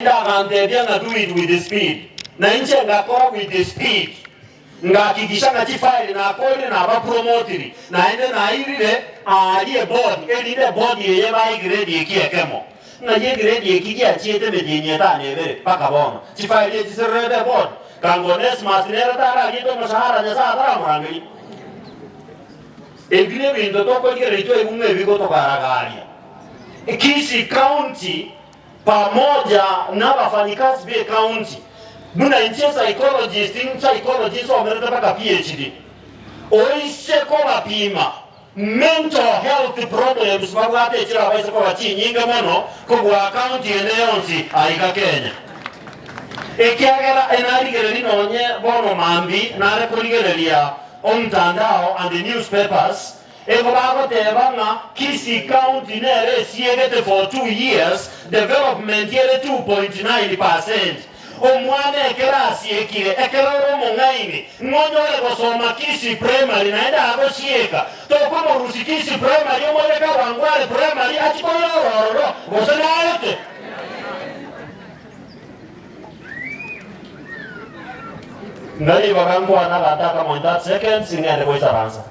Naende agantebia ng'a do it with speed, na inche ngakora with speed, ngahakikisha ng'a chifile nakorire nabapromotiri, naende nairire aaria eboard, erinde eboard eye ebae egrade eki ekemo. Ng'ai egrade eki giachiete emetienyi etano ebere mpaka bono, chifile echi sirerete eboard, kango Onesmus nere tarariete omoshahara Nyasae ataramorangeria. Ebi nebinto tokorigereria twaigwa ng'a ebigotogaragaria. Kisii County Pamoja nabafanyikazi be county, buna inche psychologist, psychology nsomerete mpaka PhD, oise kobapima mental health problems babwate echirabaise koba chinyinge mono kobua county ende yonsi aiga Kenya. Ekiagera enarigereria nonye bono mambi nare korigereria omtandao and the newspapers, Igo bagoteba ng'a Kisii County nere esiegete for 2 years, development ere 2.9 percent. Omwana ekero asiekire, ekero ore omong'aini, ng'a onyore gosoma Kisii Primary naende agosieka, tokomorusia Kisii Primary omoire Kawangware Primary achie koyora ororo, gose naete? Ng'a ribaga nkwane abanto akamo in 30 seconds ng'ende goisaransa.